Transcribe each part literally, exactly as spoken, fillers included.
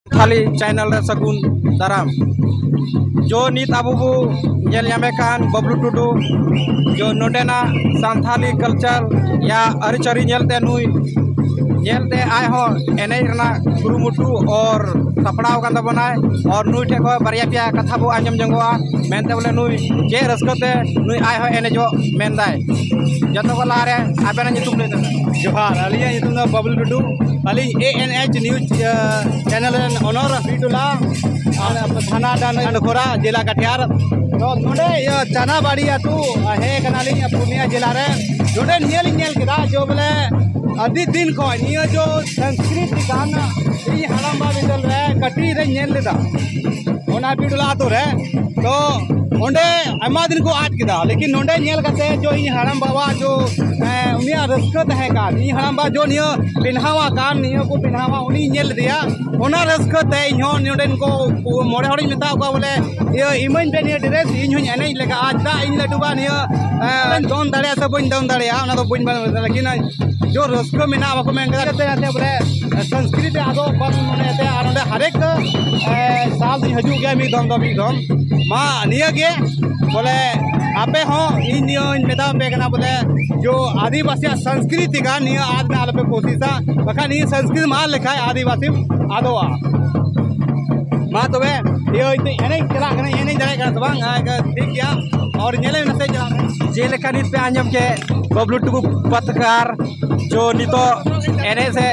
Santali channel ᱨᱮ ᱥᱟᱹᱜᱩᱱ ᱫᱟᱨᱟᱢ᱾ ᱡᱚ ᱱᱤᱛ ᱟᱵᱚ ᱵᱚ ᱧᱮᱞ ᱧᱟᱢᱮ ᱠᱟᱱ ᱵᱟᱵᱞᱩ ᱴᱩᱰᱩ, ᱡᱚ ᱱᱚᱰᱮᱱᱟᱜ ᱥᱟᱱᱛᱷᱟᱞᱤ ᱠᱟᱞᱪᱟᱨ ᱭᱟ ᱟᱹᱨᱤᱪᱟᱹᱞᱤ ᱧᱮᱞᱛᱮ ᱱᱩᱭ ᱧᱮᱞᱛᱮ ᱟᱡ ᱦᱚᱸ ᱮᱱᱮᱡ ᱨᱮᱱᱟᱜ ᱠᱩᱨᱩᱢᱩᱴᱩ ᱚᱨ ᱥᱟᱯᱲᱟᱣ ᱟᱠᱟᱱ ᱛᱟᱵᱚᱱᱟᱭ᱾ ᱚᱨ ᱱᱩᱭ ᱴᱷᱮᱱ ᱠᱷᱚᱱ ᱵᱟᱨᱭᱟ ᱯᱮᱭᱟ ᱠᱟᱛᱷᱟ ᱵᱚ ᱟᱸᱡᱚᱢ ᱡᱚᱝᱚᱜᱼᱟ ᱢᱮᱱᱛᱮ ᱵᱚᱞᱮ ᱱᱩᱭ ᱪᱮᱫ ᱨᱟᱹᱥᱠᱟᱹ ᱛᱮ ᱱᱩᱭ ᱟᱡ ᱦᱚᱸ ᱮᱱᱮᱡᱚᱜ ᱢᱮᱱᱫᱟᱭ᱾ ᱡᱚᱛᱚ ᱠᱚ ᱞᱟᱦᱟᱨᱮ ᱟᱵᱮᱱᱟᱜ ᱧᱩᱛᱩᱢ ᱞᱟᱹᱭ ᱛᱟᱵᱮᱱ᱾ ᱡᱚᱦᱟᱨ, ᱟᱹᱞᱤᱧᱟᱜ ᱧᱩᱛᱩᱢ ᱫᱚ ᱵᱟᱵᱞᱩ ᱴᱩᱰᱩ᱾ ᱟᱹᱞᱤᱧ ᱮ ᱮᱱ ᱮᱭᱤᱪ ᱱᱤᱭᱩᱡᱽ, ᱟ, ᱪᱮᱱᱮᱞ ᱨᱮᱱ ᱚᱱᱚᱨ ᱵᱤᱴᱩᱞᱟ, ᱟᱨ ᱛᱷᱟᱱᱟ ᱰᱟᱱᱰ-, ᱰᱟᱱᱰᱠᱷᱳᱨᱟ, ᱡᱮᱞᱟ ᱠᱟᱴᱤᱦᱟᱨ᱾ ᱛᱚ ᱱᱚᱰᱮ ᱤᱭᱟᱹ ᱪᱟᱱᱟᱵᱟᱲᱤ ᱟᱹᱛᱩ ᱦᱮᱡ ᱠᱟᱱᱟᱞᱤᱧ ᱯᱩᱨᱱᱤᱭᱟ ᱡᱮᱞᱟ ᱨᱮ᱾ ᱱᱚᱰᱮ ᱱᱤᱭᱟᱹ ᱞᱤᱧ ᱧᱮᱞ ᱠᱮᱫᱟ ᱡᱮ ᱵᱚᱞᱮ ᱟᱹᱰᱤ ᱫᱤᱱ ᱠᱷᱚᱱ ᱱᱤᱭᱟᱹ ᱡᱚ ᱥᱚᱝᱥᱠᱨᱤᱛ ᱜᱟᱱ ᱤᱧ ᱦᱟᱲᱟᱢᱵᱟ ᱵᱤᱫᱟᱹᱞ ᱨᱮ ᱠᱟᱹᱴᱤᱡ ᱨᱮᱧ ᱧᱮᱞ ᱞᱮᱫᱟ᱾ ᱚᱱᱟ ᱵᱤᱰᱞᱟ ᱟᱛᱳ ᱨᱮ᱾ ᱛᱚ ᱚᱸᱰᱮ ᱟᱭᱢᱟ ᱫᱤᱱ ᱠᱚ ᱟᱫ ᱠᱮᱫᱟ, ᱞᱮᱠᱤᱱ ᱱᱚᱸᱰᱮ ᱧᱮᱞ ᱠᱟᱛᱮ ᱡᱚ ᱤᱧ ᱦᱟᱲᱟᱢ ᱵᱟᱵᱟ ᱡᱚ, ᱮᱸ, ᱩᱱᱤᱭᱟᱜ ᱨᱟᱹᱥᱠᱟᱹ ᱛᱟᱦᱮᱸ ᱠᱟᱱ, ᱤᱧ ᱦᱟᱲᱟᱢ ᱵᱟ ᱡᱚ ᱱᱤᱭᱟᱹ ᱵᱮᱱᱟᱣᱟ ᱠᱟᱱ, ᱱᱤᱭᱟᱹ ᱠᱚ ᱵᱮᱱᱟᱣᱟ, ᱩᱱᱤᱧ ᱧᱮᱞ ᱞᱮᱫᱮᱭᱟ᱾ ᱚᱱᱟ ᱨᱟᱹᱥᱠᱟᱹ ᱛᱮ ᱤᱧ ᱦᱚᱸ ᱱᱚᱸᱰᱮᱱ ᱠᱚ ᱢᱚᱬᱮ ᱦᱚᱲᱤᱧ ᱢᱮᱛᱟ ᱠᱚᱣᱟ ᱵᱚᱞᱮ, ᱤᱭᱟᱹ, ᱤᱢᱟᱹᱧ ᱯᱮ ᱱᱤᱭᱟᱹ ᱰᱨᱮᱥ, ᱤᱧ ᱦᱚᱸᱧ ᱮᱱᱮᱡ ᱞᱮᱠᱟ᱾ ᱟᱨ ᱪᱮᱫᱟᱜ ᱤᱧ ᱞᱟᱹᱴᱩ ᱵᱟ ᱱᱤᱭᱟᱹ, ᱮᱸ, ᱫᱚᱱ ᱫᱟᱲᱮᱭᱟᱜᱼᱟ ᱥᱮ ᱵᱟᱹᱧ ᱫᱚᱱ ᱫᱟᱲᱮᱭᱟᱜᱼᱟ, ᱚᱱᱟ ᱫᱚ ᱵᱟᱹᱧ ᱵᱟᱲᱟᱭᱟ, ᱞᱮᱠᱤᱱ ᱡᱳᱨ ᱨᱟᱹᱥᱠᱟᱹ ᱢᱮᱱᱟᱜᱼᱟ, ᱵᱟᱠᱚ ᱢᱮᱱ ᱠᱟᱫᱟ᱾ ᱡᱟᱛᱮ, ᱡᱟᱛᱮ ᱵᱚᱞᱮ ᱥᱚᱝᱥᱠᱨᱤᱛ ᱟᱫᱚ ᱵᱟᱝ ᱢᱚᱱᱮ ᱛᱮ, ᱟᱨ ᱚᱸᱰᱮ ᱦᱟᱨᱮᱠ, ᱮ, ᱥᱟᱞ ᱫᱚᱧ ᱦᱤᱡᱩᱜ ᱜᱮᱭᱟ ᱢᱤᱫ ᱫᱚᱢ ᱫᱚ ᱢᱤᱫ ᱫᱚᱢ᱾ ᱢᱟ ᱱᱤᱭᱟᱹ ᱜᱮ ᱵᱚᱞᱮ ᱟᱯᱮ ᱦᱚᱸ ᱤᱧ ᱱᱤᱭᱟᱹᱧ ᱢᱮᱛᱟ ᱯᱮ ᱠᱟᱱᱟ ᱵᱚᱞᱮ ᱡᱳ ᱟᱹᱫᱤᱵᱟᱹᱥᱤᱭᱟᱜ ᱥᱚᱝᱥᱠᱨᱤᱛᱤ ᱠᱟᱱ ᱱᱤᱭᱟᱹ ᱟᱫ ᱨᱮᱱᱟᱜ ᱟᱞᱚᱯᱮ ᱠᱳᱥᱤᱥᱟ, ᱵᱟᱠᱷᱟᱱ ᱱᱤᱭᱟᱹ ᱥᱚᱝᱥᱠᱨᱤᱛ ᱢᱟ ᱟᱫ ᱞᱮᱠᱷᱟᱡ ᱟᱹᱫᱤᱵᱟᱹᱥᱤ ᱟᱫᱚᱜᱼᱟ᱾ ᱢᱟ ᱛᱚᱵᱮ ᱤᱭᱟᱹ ᱮᱱᱮᱡ ᱪᱟᱞᱟᱜ ᱠᱟᱱᱟ, ᱮᱱᱮᱡ ᱫᱟᱲᱮᱭᱟᱜ ᱠᱟᱱᱟ ᱥᱮ ᱵᱟᱝ? ᱟᱨ ᱴᱷᱤᱠ ᱜᱮᱭᱟ, ᱟᱨ ᱧᱮᱞᱮ ᱢᱮ ᱥᱮ ᱪᱟᱞᱟᱜ ᱠᱟᱱᱟ᱾ ᱡᱮᱞᱮᱠᱟ ᱱᱤᱛ ᱯᱮ ᱟᱸᱡᱚᱢ ᱠᱮᱫ ᱵᱟᱵᱞᱩ ᱴᱩᱰᱩ ᱯᱟᱛᱠᱟᱨ ᱡᱚ ᱱᱤᱛᱚᱜ ᱮᱱᱮᱡ ᱥᱮ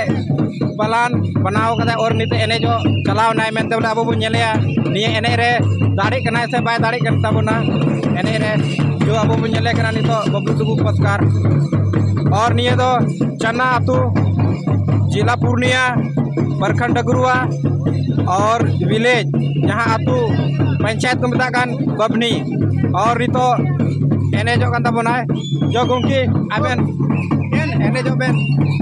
ᱯᱟᱞᱟᱱ ᱵᱮᱱᱟᱣ ᱠᱟᱫᱟᱭ ᱟᱨ ᱱᱤᱛᱚᱜ ᱮᱱᱮᱡᱚᱜ ᱪᱟᱞᱟᱣ ᱮᱱᱟᱭ ᱢᱮᱱᱛᱮ ᱵᱚᱞᱮ ᱟᱵᱚ ᱵᱚᱱ ᱧᱮᱞᱮᱭᱟ ᱱᱤᱭᱟᱹ ᱮᱱᱮᱡ ᱨᱮ ᱫᱟᱲᱮᱜ ᱠᱟᱱᱟᱭ ᱥᱮ ᱵᱟᱭ ᱫᱟᱲᱮᱜ ᱠᱟᱱ ᱛᱟᱵᱚᱱᱟ ᱮᱱᱮᱡ ᱨᱮ᱾ ᱡᱚ ᱟᱵᱚ ᱵᱚᱱ ᱧᱮᱞᱮ ᱠᱟᱱᱟ ᱱᱤᱛᱚᱜ ᱵᱟᱵᱞᱩ ᱴᱩᱰᱩ ᱯᱟᱛᱠᱟᱨ᱾ ᱟᱨ ᱱᱤᱭᱟᱹ ᱫᱚ ᱪᱟᱱᱟ ᱟᱹᱛᱩ, ᱡᱮᱞᱟ ᱯᱩᱨᱱᱤᱭᱟ, ᱯᱨᱚᱠᱷᱚᱸᱰ ᱰᱟᱹᱜᱩᱨᱩᱣᱟ ᱟᱨ ᱵᱷᱤᱞᱮᱡᱽ, ᱡᱟᱦᱟᱸ ᱟᱹᱛᱩ ᱯᱚᱧᱪᱟᱭᱮᱛ ᱠᱚ ᱢᱮᱛᱟᱜ ᱠᱟᱱ ᱵᱟᱵᱽᱱᱤ᱾ ᱟᱨ ᱱᱤᱛᱚᱜ ᱮᱱᱮᱡᱚᱜ ᱠᱟᱱ ᱛᱟᱵᱚᱱᱟᱭ᱾ ᱡᱚ ᱜᱚᱢᱠᱮ, ᱟᱵᱮᱱ ᱮᱱ-, ᱮᱱᱮᱡᱚᱜ ᱵᱮᱱ᱾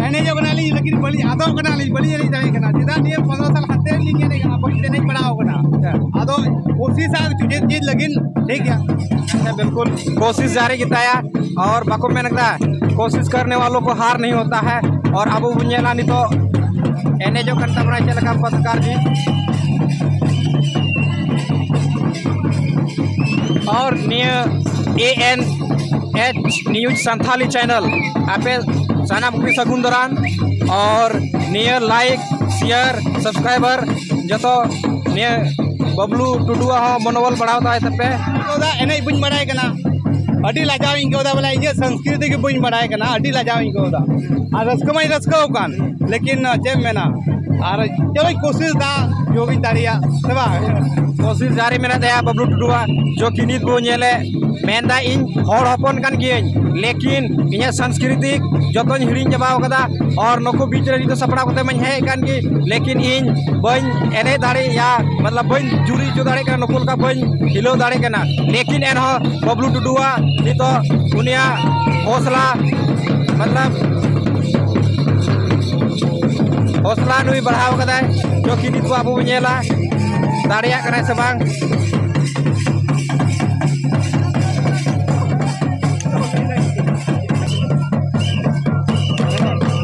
ᱮᱱᱮᱡᱚᱜ ᱠᱟᱱᱟᱞᱤᱧ, ᱞᱮᱠᱤᱱ ᱵᱟᱹᱞᱤᱧ ᱟᱫᱚᱜ ᱠᱟᱱᱟ, ᱟᱹᱞᱤᱧ ᱵᱟᱹᱞᱤᱧ ᱮᱱᱮᱡ ᱫᱟᱲᱮᱭᱟᱜ ᱠᱟᱱᱟ᱾ ᱪᱮᱫᱟᱜ ᱱᱤᱭᱟᱹ ᱯᱚᱱᱨᱚ ᱥᱟᱞ ᱦᱟᱱᱛᱮ ᱞᱤᱧ ᱮᱱᱮᱡ ᱠᱟᱱᱟ, ᱵᱟᱹᱞᱤᱧ ᱮᱱᱮᱡ ᱵᱟᱲᱟ ᱟᱠᱟᱱᱟ᱾ ᱟᱪᱪᱷᱟ᱾ ᱟᱫᱚ ᱠᱳᱥᱤᱥᱟ ᱪᱮᱫ ᱪᱮᱫ ᱞᱟᱹᱜᱤᱫ, ᱴᱷᱤᱠ ᱜᱮᱭᱟ᱾ ᱦᱮᱸ, ᱵᱤᱞᱠᱩᱞ ᱠᱳᱥᱤᱥ ᱡᱟᱨᱤ ᱜᱮᱛᱟᱭᱟ᱾ ᱟᱨ ᱵᱟᱠᱚ ᱢᱮᱱ ᱠᱟᱫᱟ, ᱠᱳᱥᱤᱥ ᱠᱟᱨᱱᱮ ᱣᱟᱞᱳ ᱠᱚ ᱦᱟᱨ ᱱᱟᱦᱤ ᱦᱳᱛᱟ ᱦᱟᱭ᱾ ᱟᱨ ᱟᱵᱚ ᱵᱚᱱ ᱧᱮᱞᱟ ᱱᱤᱛᱚᱜ ᱮᱱᱮᱡᱚᱜ ᱠᱟᱱ ᱛᱟᱵᱚᱱᱟ ᱪᱮᱫ ᱞᱮᱠᱟ ᱯᱟᱛᱠᱟᱨ ᱜᱮ᱾ ᱟᱨ ᱱᱤᱭᱟᱹ ᱮ ᱮᱱ ᱮᱪ ᱱᱤᱭᱩᱡᱽ ᱥᱟᱱᱛᱷᱟᱞᱤ ᱪᱮᱱᱮᱞ ᱟᱯᱮ ᱥᱟᱱᱟᱢ ᱠᱚᱜᱮ ᱥᱟᱹᱜᱩᱱ ᱫᱟᱨᱟᱢ᱾ ᱟᱨ ᱱᱤᱭᱟᱹ ᱞᱟᱭᱤᱠ, ᱥᱮᱭᱟᱨ, ᱥᱟᱵᱥᱠᱨᱟᱭᱵᱟᱨ ᱡᱚᱛᱚ ᱱᱤᱭᱟᱹ ᱵᱟᱵᱞᱩ ᱴᱩᱰᱩᱣᱟᱜ ᱦᱚᱸ ᱢᱚᱱᱳᱵᱚᱞ ᱵᱟᱲᱦᱟᱣ ᱛᱟᱭ ᱛᱟᱯᱮ᱾ ᱟᱹᱭᱠᱟᱹᱣᱫᱟ, ᱮᱱᱮᱡ ᱵᱟᱹᱧ ᱵᱟᱲᱟᱭ ᱠᱟᱱᱟ, ᱟᱹᱰᱤ ᱞᱟᱡᱟᱣ ᱤᱧ ᱟᱹᱭᱠᱟᱹᱣᱫᱟ, ᱵᱚᱞᱮ ᱤᱧᱟᱹᱜ ᱥᱚᱝᱥᱠᱨᱤᱛᱤ ᱜᱮ ᱵᱟᱹᱧ ᱵᱟᱲᱟᱭ ᱠᱟᱱᱟ, ᱟᱹᱰᱤ ᱞᱟᱡᱟᱣ ᱤᱧ ᱟᱹᱭᱠᱟᱹᱣᱫᱟ᱾ ᱟᱨ ᱨᱟᱹᱥᱠᱟᱹ ᱢᱟᱧ ᱨᱟᱹᱥᱠᱟᱹᱣ ᱠᱟᱱ, ᱞᱮᱠᱤᱱ ᱪᱮᱫ ᱮᱢ ᱢᱮᱱᱟ, ᱟᱨ ᱪᱚᱞᱚᱧ ᱠᱳᱥᱤᱥ ᱫᱟ, ᱡᱳᱜᱤᱧ ᱫᱟᱲᱮᱭᱟᱜ ᱥᱮ ᱵᱟᱝ? ᱠᱳᱥᱤᱥ ᱡᱟᱹᱨᱤ ᱢᱮᱱᱟᱜ ᱛᱟᱭᱟ ᱵᱟᱵᱞᱩ ᱴᱩᱰᱩᱣᱟᱜ, ᱡᱚ ᱠᱤ ᱱᱤᱛ ᱵᱚ ᱧᱮᱞᱮ ᱢᱮᱱᱫᱟ, ᱤᱧ ᱦᱚᱲ ᱦᱚᱯᱚᱱ ᱠᱟᱱ ᱜᱤᱭᱟᱹᱧ, ᱞᱮᱠᱤᱱ ᱤᱧᱟᱹᱜ ᱥᱟᱝᱥᱠᱨᱤᱛᱤᱠ ᱡᱚᱛᱚᱧ ᱦᱤᱲᱤᱧ ᱪᱟᱵᱟᱣ ᱠᱟᱫᱟ᱾ ᱟᱨ ᱱᱩᱠᱩ ᱵᱤᱪ ᱨᱮ ᱱᱤᱛᱚᱜ ᱥᱟᱯᱲᱟᱣ ᱠᱟᱛᱮ ᱢᱟᱧ ᱦᱮᱡ ᱟᱠᱟᱱ ᱜᱮ, ᱞᱮᱠᱤᱱ ᱤᱧ ᱵᱟᱹᱧ ᱮᱱᱮᱡ ᱫᱟᱲᱮᱭᱟᱜᱼᱟ, ᱢᱚᱛᱞᱚᱵ ᱵᱟᱹᱧ ᱡᱩᱨᱤ ᱦᱚᱪᱚ ᱫᱟᱲᱮᱭᱟᱜ ᱠᱟᱱᱟ, ᱱᱩᱠᱩ ᱞᱮᱠᱟ ᱵᱟᱹᱧ ᱦᱤᱞᱟᱹᱣ ᱫᱟᱲᱮᱭᱟᱜ ᱠᱟᱱᱟ᱾ ᱞᱮᱠᱤᱱ ᱮᱱᱦᱚᱸ ᱵᱟᱵᱞᱩ ᱴᱩᱰᱩᱣᱟᱜ ᱱᱤᱛᱚᱜ ᱩᱱᱤᱭᱟᱜ ᱦᱚᱥᱞᱟ, ᱢᱚᱛᱞᱚᱵ ᱦᱚᱥᱞᱟ ᱱᱩᱭ ᱵᱟᱲᱦᱟᱣ ᱠᱟᱫᱟᱭ, ᱡᱚ ᱠᱤ ᱱᱤᱛ ᱵᱚ ᱟᱵᱚ ᱵᱚ ᱧᱮᱞᱟ ᱫᱟᱲᱮᱭᱟᱜ ᱠᱟᱱᱟᱭ ᱥᱮ ᱵᱟᱝ᱾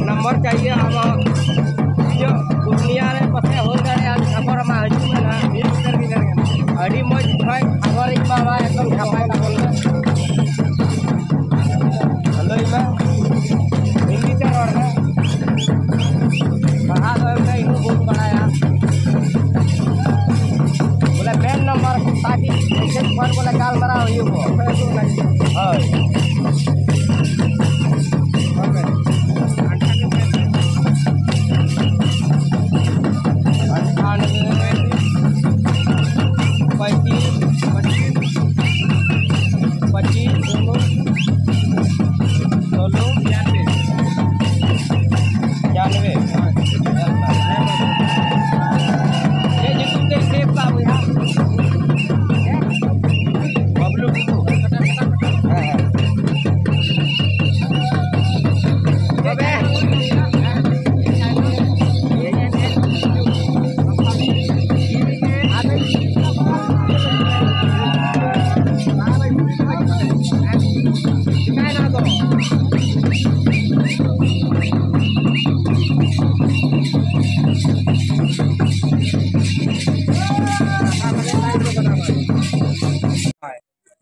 ᱱᱚᱢᱵᱚᱨ ᱪᱟᱦᱤᱭᱮ ᱟᱵᱚ ᱤᱭᱟᱹ ᱯᱩᱨᱱᱤᱭᱟ ᱨᱮ ᱯᱟᱥᱮ ᱦᱩᱭ ᱫᱟᱲᱮᱭᱟᱜᱼᱟ, ᱠᱷᱚᱵᱚᱨ ᱟᱢᱟᱜ ᱦᱤᱡᱩᱜ ᱠᱟᱱᱟ, ᱱᱤᱭᱩᱡᱽ ᱯᱮᱯᱟᱨ ᱜᱮ ᱧᱮᱞ ᱠᱟᱱᱟ᱾ ᱟᱹᱰᱤ ᱢᱚᱡᱽ ᱵᱷᱟᱭ ᱠᱷᱚᱵᱚᱨ ᱤᱧ ᱢᱟ ᱵᱷᱟᱭ ᱮᱠᱫᱚᱢ ᱪᱷᱟᱯᱟᱭ ᱛᱟᱵᱚᱱ ᱢᱮ᱾ ᱞᱟᱹᱭ ᱢᱮ, ᱦᱤᱱᱫᱤ ᱛᱮ ᱨᱚᱲ ᱢᱮ᱾ ᱯᱟᱲᱦᱟᱜ ᱫᱚ ᱮᱱᱛᱮ ᱤᱧ ᱦᱚᱸ ᱵᱟᱹᱧ ᱵᱟᱲᱟᱭᱟ᱾ ᱵᱚᱞᱮ ᱢᱮᱱ ᱱᱟᱢᱵᱟᱨ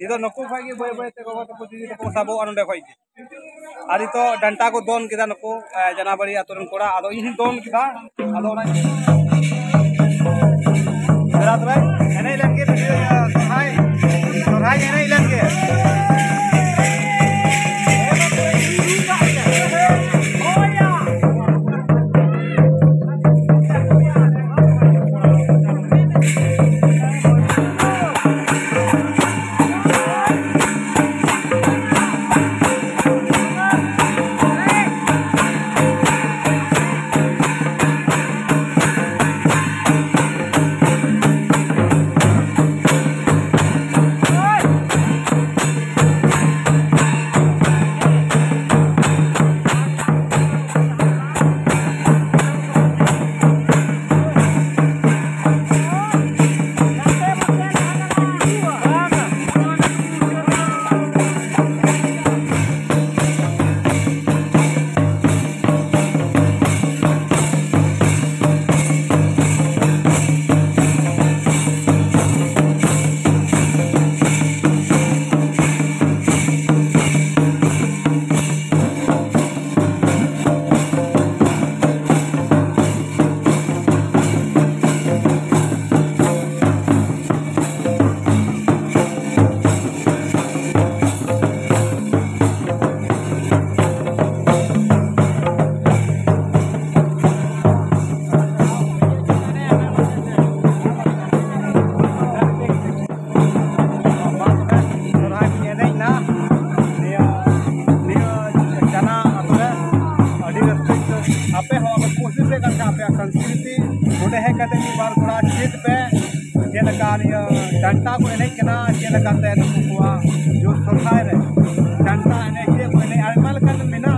ᱟᱫᱚ ᱱᱩᱠᱩ ᱠᱷᱚᱡ ᱜᱮ ᱵᱟᱹᱭ ᱵᱟᱹᱭ ᱛᱮ ᱜᱚᱜᱚ ᱛᱟᱠᱚ, ᱫᱤᱫᱤ ᱛᱟᱠᱚ ᱠᱚ ᱥᱟᱵᱚᱜᱼᱟ ᱱᱚᱸᱰᱮ ᱠᱷᱚᱡ ᱜᱮ᱾ ᱟᱨ ᱱᱤᱛᱚᱜ ᱰᱟᱱᱴᱟ ᱠᱚ ᱫᱚᱱ ᱠᱮᱫᱟ ᱱᱩᱠᱩ, ᱮ, ᱡᱟᱱᱟᱵᱟᱲᱤ ᱟᱛᱳ ᱨᱮᱱ ᱠᱚᱲᱟ᱾ ᱟᱫᱚ ᱤᱧ ᱦᱚᱸᱧ ᱫᱚᱱ ᱠᱮᱫᱟ᱾ ᱟᱫᱚ ᱚᱱᱟ ᱫᱮᱞᱟ ᱛᱚᱵᱮ, ᱮᱱᱮᱡ ᱞᱮᱱ ᱜᱮ, ᱥᱚᱨᱦᱟᱭ, ᱥᱚᱨᱦᱟᱭ ᱮᱱᱮᱡ ᱞᱮᱱ ᱜᱮ᱾ ᱥᱚᱨᱦᱟᱭ ᱠᱚ ᱮᱱᱮᱡ ᱮᱱᱟ ᱱᱤᱭᱟᱹ, ᱱᱤᱭᱟᱹ ᱪᱟᱱᱟ ᱟᱛᱳ ᱨᱮ᱾ ᱟᱹᱰᱤ ᱨᱟᱹᱥᱠᱟᱹ ᱟᱹᱭᱠᱟᱹᱣ᱾ ᱟᱯᱮ ᱦᱚᱸ ᱟᱯᱮ ᱠᱳᱥᱤᱥ ᱨᱮ ᱠᱟᱱ ᱠᱷᱟᱱ ᱟᱯᱮᱭᱟᱜ ᱥᱚᱝᱥᱠᱨᱤᱛᱤ ᱱᱚᱰᱮ ᱦᱮᱡ ᱠᱟᱛᱮ ᱢᱤᱫ ᱵᱟᱨ ᱛᱷᱚᱲᱟ ᱪᱮᱫ ᱯᱮ, ᱪᱮᱫ ᱞᱮᱠᱟ ᱱᱤᱭᱟᱹ ᱰᱟᱱᱴᱟ ᱠᱚ ᱮᱱᱮᱡ ᱠᱟᱱᱟ, ᱪᱮᱫ ᱞᱮᱠᱟᱛᱮ ᱱᱩᱠᱩ ᱠᱚᱣᱟᱜ ᱡᱩᱛ ᱥᱚᱨᱦᱟᱭ ᱨᱮ ᱰᱟᱱᱴᱟ ᱮᱱᱮᱡ, ᱪᱮᱫ ᱠᱚ ᱮᱱᱮᱡ, ᱟᱭᱢᱟ ᱞᱮᱠᱟᱱ ᱢᱮᱱᱟᱜᱼᱟ᱾